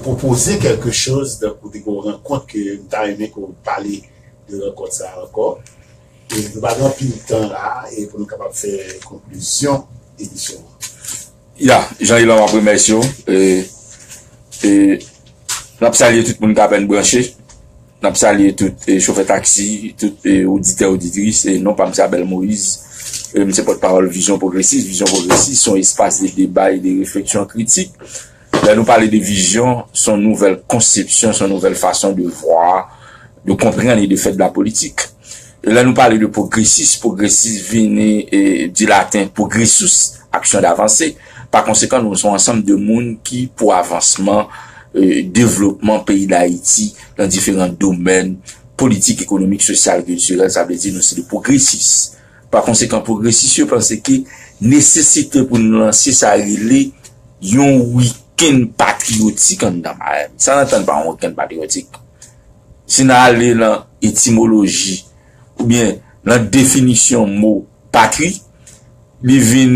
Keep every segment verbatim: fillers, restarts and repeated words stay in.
pwopoze kèlke choz, donk ou te gen yon rankont ke m ta renmen ke w pale de rankont sa a ankò. E nou pa gen anpil tan la, e pou nou kapab fè konklizyon emisyon an. Ya, Jean Elan, m ap remèsye w. E, e, n ap salye tout moun k apèn branche. N ap salye tout e, chofè taksi, tout e, oditè, oditris. E non pa m se Abel Moïse. E, m se pòtpawòl Vizyon Pwogresis. Vizyon Pwogresis se yon espas de deba e de refleksyon kritik. Lè nou pale de vizyon, se yon nouvèl konsepsyon, se yon nouvèl fason de vwa, de konprann e de fè de la politik. E lè nou pale de pwogresis, pwogresis vini e, di laten progressus, action d'avancée. Pa konsekan, nou se yon ansanm de moun ki pou avansman, e, devlopman peyi Dayiti nan diferan domèn politik, ekonomik, sosyal, kiltirèl, sa vle di nou se de pwogresis. Pa konsekan, pwogresis yo panse ke nesesite pou nou lanse sa rele yon wikenn patriyotik anndan Miami. Sa n antann pa yon wikenn patriyotik? Si n ale nan etimoloji oubyen nan definisyon mo patri, li vin,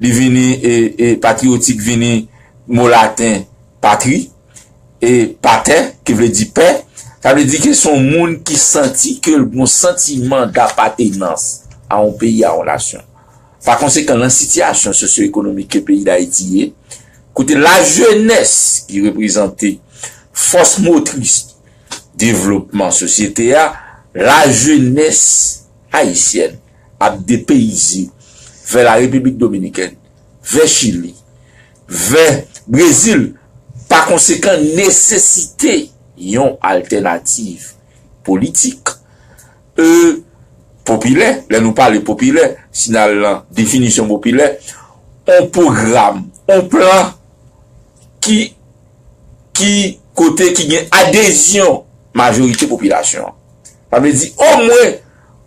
li vini, e, e, patriyotik vini mo laten patri, e, pater, ki vle di pè. Sa vle di ke se yon moun ki santi ke l gen yon santiman dapatenans a yon peyi, a yon nasyon. Pa konsekan, nan sitiyasyon sosyo-ekonomik ke peyi Dayiti ye, kote lajenès ki reprezante fòs motris devlopman sosyete a, lajenès ayisyèn ap depeyize vè la Repiblik Dominikèn, vè Chili, vè Brezil. Pa konsekan, nesesite yon altènativ politik, e, popilè. Lè nou pale popilè, si n al nan definisyon popilè, yon pwogram, yon plan ki, ki kote ki gen adezyon majorite popilasyon an. Sa vle di, omwen,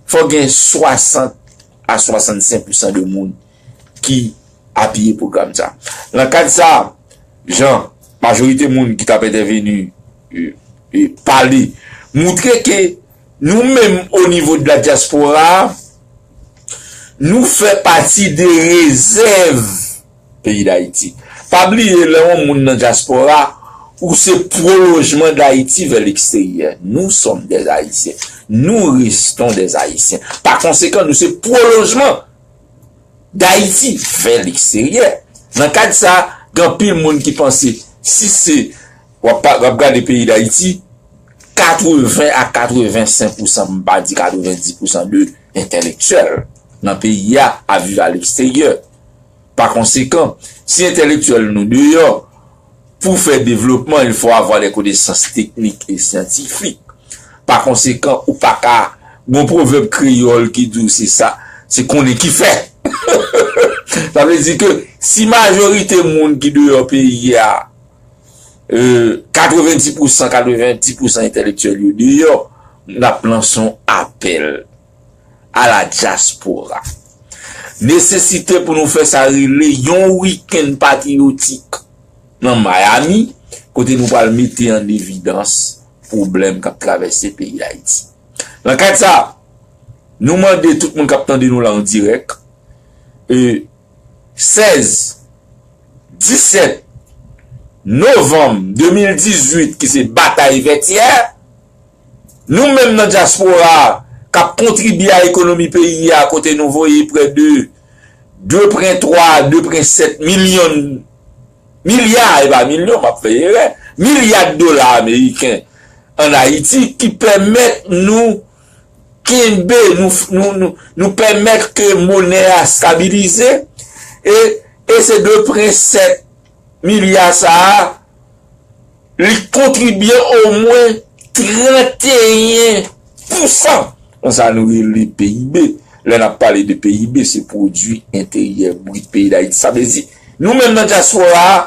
fò gen swasant a swasannsenk pousan de moun ki apiye pwogram sa. Nan kad sa, Jean, majorite moun ki t ap entèveni, e, e, pale, moutre ke nou menm, o nivo de la dyaspora, nou fè pati de rezèv peyi Dayiti. Pa bliye, lè yon moun nan dyaspora, ou se pwolonjman Dayiti vè leksteryè. Nous sommes des Haïtiens. Nous restons des Haïtiens. Pa konsekan, nou se pwolonjman Dayiti vè leksteryè. Nan kad sa, gen anpil moun ki panse, si se, w ap, w ap gade peyi Dayiti, katreven a katrevensenk pousan, m pa di katrevendis pousan de entèlektyèl nan peyi a ap viv aleksteryè. Pa konsekan, si entèlektyèl nou deyò, pou fè devlopman, il faut avoir des connaissances techniques et scientifiques. Pa konsekan, ou pa ka, gon pwovèb kreyòl ki di w se sa, se konnen ki fè. Sa vle di ke si majorite moun ki deyò peyi a, e, katrevendis pousan, katrevendis pousan entèlektyèl yo deyò, n ap lanse yon apèl a la dyaspora. Nesesite pou nou fè sa rele yon wikenn patriyotik nan Miami, kote nou pral mete an evidans pwoblèm k ap travèse peyi Dayiti. Nan kad sa, nou mande tout moun k ap tande nou la an dirèk, e, sèz, disèt novanm de mil dizuit, ki se batay vètyè, nou menm nan dyaspora a, k ap kontribye a ekonomi peyi a, kote nou voye prè de de pwen twa, de pwen sèt milyon, milya, e pa milyon, m ap fè erè, milya de dola ameriken ann Ayiti, ki pèmèt nou kenbe, nou, nou, nou, nou pèmèt ke monè a stabilize, e, e se de pwen sèt milya sa a, li kontribye omwen tranteyen pousan nan sa nou rele P I B. Lè n ap pale de P I B, se pwodui enteryè brit peyi Dayiti. Sa vle di, nou menm nan dyaspora a,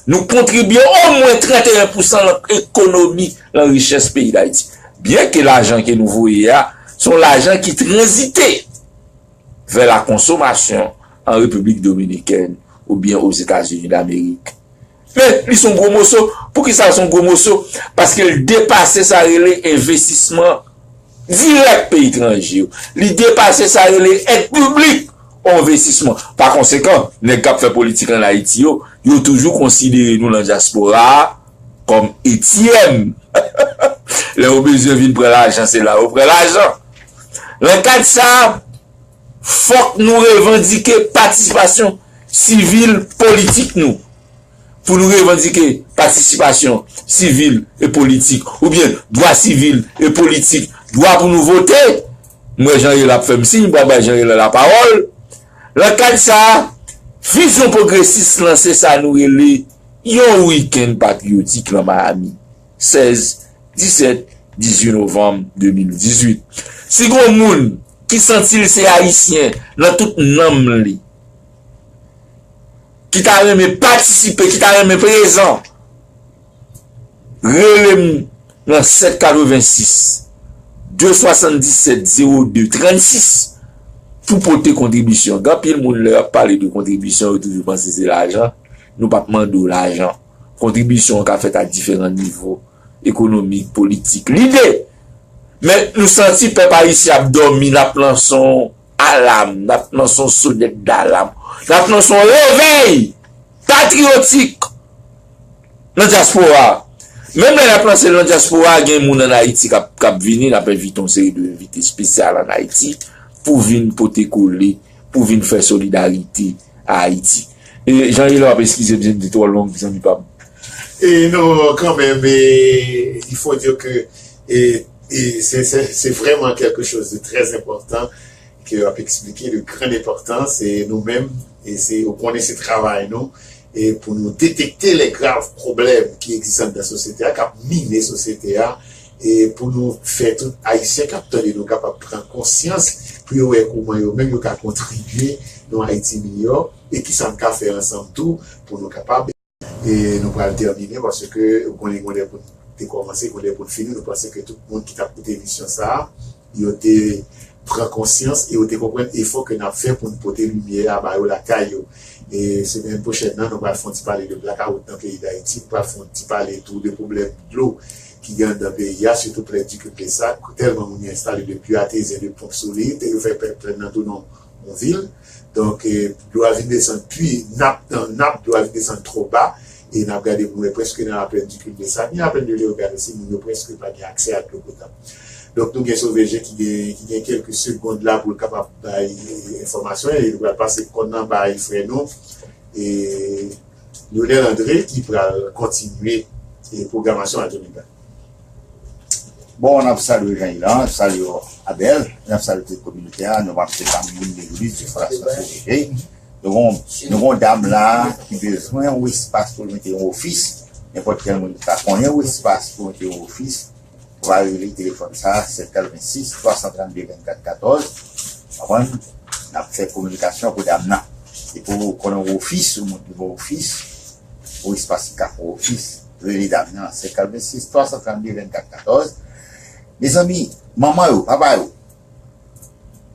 nou kontribye omwen tranteyen pousan nan ekonomi, nan richès peyi Dayiti. Byen ke lajan ke nou voye a, se yon lajan ki tranzite vè la konsomasyon an Repiblik Dominikèn oubyen Ozetazini Damerik. Men, li se yon gwo moso. Poukisa l se yon gwo moso? Paske l depase sa rele envestisman dirèk peyi etranje yo. Li depase sa rele èd piblik o envestisman. Pa konsekan, nèg k ap fè politik ann Ayiti yo, yo toujou konsidere nou nan dyaspora a kòm A T M. Lè yo bezwen vin pran lajan, se la yo pran lajan. Nan kad sa a, fòk nou revandike patisipasyon sivil politik nou. Pou nou revandike patisipasyon sivil e politik, oubyen dwa sivil e politik, dwa pou nou vote, m wè Jean Rela ap fè m siy, m pral bay Jean Rela lapawòl. Nan kad sa a, Vizyon Pwogresis lanse sa nou rele yon wikenn patriyotik nan Miami, sèz, disèt, dizuit novanm de mil dizuit. Si gon moun ki santi l se Ayisyen nan tout nanm li, ki ta renmen patisipe, ki ta renmen prezan, rele m nan sèt katrevensis, de swasanndisèt, zewo de trannsis pou pote kontribisyon. Gen anpil moun, lè y ap pale de kontribisyon, yo toujou panse se lajan. Nou p ap mande w lajan. Kontribisyon an ka fèt a diferan nivo, ekonomik, politik. Lide! Men nou santi pèp ayisyen ap dòmi, n ap lanse yon alam, n ap lanse yon sonèt dalam, n ap lanse yon revèy patriyotik nan dyaspora a. Menm lè n ap lanse l nan dyaspora a, gen moun ann Ayiti k ap, k ap vini, n ap envite yon seri de envite espesyal ann Ayiti pou vin pote kole, pou vin fè solidarite a Ayiti. E, Jean Rela, w ap eskize m si m te twò long, zanmi pa m. E non, kanmenm, e, il faut dire que e, e, c'est, c'est, c'est vraiment quelque chose de très important que w ap eksplike, de grande importance, e nou menm, e se, ou konnen se travay nou, e pou nou detekte les graves problèmes qui existent dans la société, ki ap mine sosyete a, e pou nou fè tout Ayisyen k ap tande nou kapab pran konsyans, pou yo wè kouman yo menm yo ka kontribye nan Ayiti miyò, e kisa n ka fè ansanm tou pou nou kapab. E nou pral tèmine, paske ou konnen gen lè pou n te kòmanse, gen lè pou n fini. Nou panse ke tout moun ki t ap koute emisyon sa a, yo te pran konsyans e yo te konprann efò ke n ap fè pou n pote limyè a ba yo lakay yo. E semèn pwochèn nan, nou pral fè yon ti pale de blakawout nan peyi Dayiti, nou pral fè yon ti pale tou de pwoblèm dlo ki gen anndan peyi a, sitou Plaine du Cul-de-Sac, tèlman moun yo enstale depi atezyen de ponp sou li, te yo fè Plaine nan tounen yon vil. Donk, e, dlo a vin desann, pi nap nan, nap dlo a vin desann twò ba, e n ap gade pou n wè prèske nan la Plaine du Cul-de-Sac, ni la Plaine de Léogâne osi, moun yo prèske pa gen aksè a dlo potab. Donk, nou gen Sovg ki gen, ki gen kèlke segond la pou l kapab bay, e, enfòmasyon, e li pral pase kòn nan bay frè nou, e, Lionel André, ki pral kontinye, e, pwogramasyon Radyo Mega. Bon, n ap salye Jean Ilan, n ap salye Abel, n ap salye tout kominote a, nou ap se pa moun legliz de Fondasyon Sovg. Nou gon, nou gon dam la ki bezwen yon espas pou l mete yon ofis. Nenpòt kèl moun ki ta konnen yon espas pou mete yon ofis, ou va rele telefòn sa a, sèt katrevensis, twa san trannde, vennkat katòz. Konprann? N ap fè kominikasyon pou dam nan. E pou konnen yon ofis, yon moun ki gon ofis, yon espas ki ka fè yon ofis, rele dam nan, sèt katrevensis, twa san trannde, vennkat katòz. Mezanmi, manman yo, papa yo,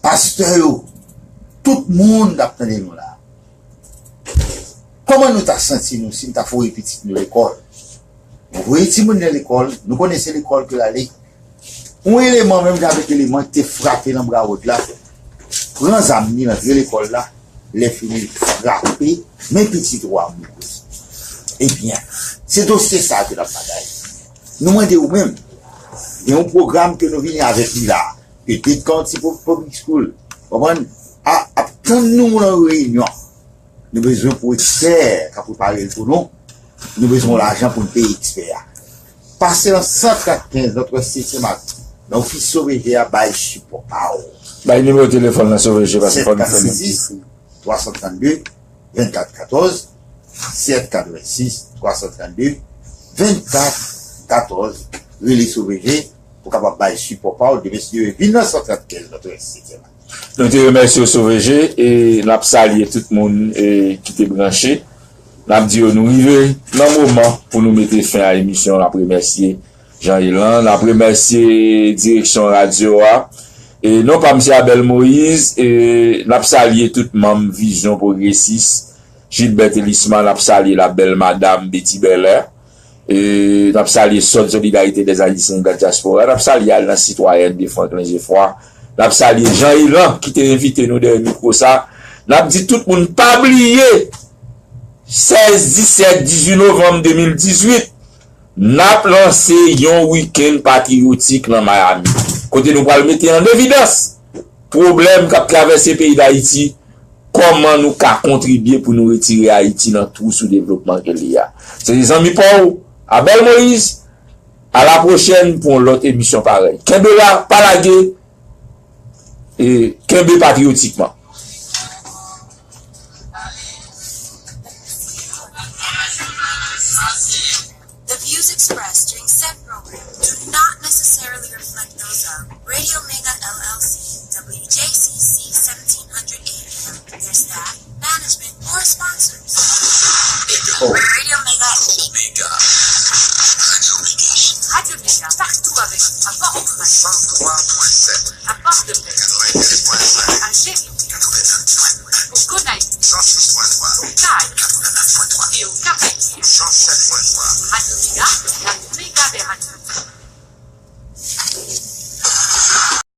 pastè yo, tout moun k ap tande nou la. Kòman nou ta santi nou si n ta voye pitit nou lekòl? Nou voye timoun nan lekòl, nou konnen se lekòl ke l ale. Yon eleman, menm jan avèk eleman ki te frape nan Broward la, pran zam li, l antre lekòl la, lèfini l frape, men pitit ou a mouri. Ebyen, se dosye sa a ke n ap batay. Nou mande ou menm, gen yon pwogram ke nou vini avèk li la, petèt County Public School, konprann, a, ap tann nou nan reyinyon. Nou bezwen pou ekspè k ap prepare l pou nou. Nou bezwen lajan pou n peye ekspè a. Pase nan san trannkenz Nòtwès Setyèm Avni, nan ofis Sovg a, bay sipò pa w. Bay nimewo telefòn nan Sovg paske fò nou fè l. Sèt katrevensis, twa san trannde, vennkat katòz, sèt katrevensis, twa san trannde, vennkat katòz. Rele Sovg pou kapab bay sipò pa w. Demen si Dye vle, vin nan san trannkenz Nòtwès Setyèm Avni. Nou te remèsye w Sovg e n ap salye tout moun e ki te branche. N ap di yo nou rive nan moman pou nou mete fen a emisyon. N ap remèsye Jean Elan, n ap remèsye direksyon radyo a. E non pa m se Abel Moïse e n ap salye tout manm Vizyon Pwogresis, Gilbert Elisma, n ap salye la bèl madam Betty Belair. E n ap salye Sòd Solidarité des Haïtiens dans la Diaspora. N ap salye Alyans Sitwayèn de Franklin Geffroy. N ap salye Jean Elan ki te envite nou dèyè mikwo sa. N ap di tout moun pa bliye sèz, disèt, dizuit novanm de mil dizuit, N ap lanse yon wikenn patriyotik nan Miami, kote nou pral mete an evidans pwoblèm k ap travèse peyi Dayiti, kòman nou ka kontribye pou nou retire Ayiti nan twou soudevlopman ke l ye a. Se te zanmi pa w, Abel Moïse, a la pwochèn pou yon lòt emisyon parèy. Kenbe la, pa lage, e kenbe patriyotikman. The views expressed during said program do not necessarily reflect those of Radio Mega L L C, W J C C seventeen hundred A M, their staff, management, or sponsors. Radio Mega. Radio Mega. Radio Mega, partout avec vous, à Port-au-Prince. Cent trois point sept. À Port-de-Paix. Quatre-vingt-dix point cinq. À Gévaudan. Quatre-vingt-dix point cinq. Au Gonaïves. Cent six point trois. Au Cayes. Quatre-vingt-neuf point trois. Et au Cap-Haïtien. Cent sept point trois. Radio Mega, la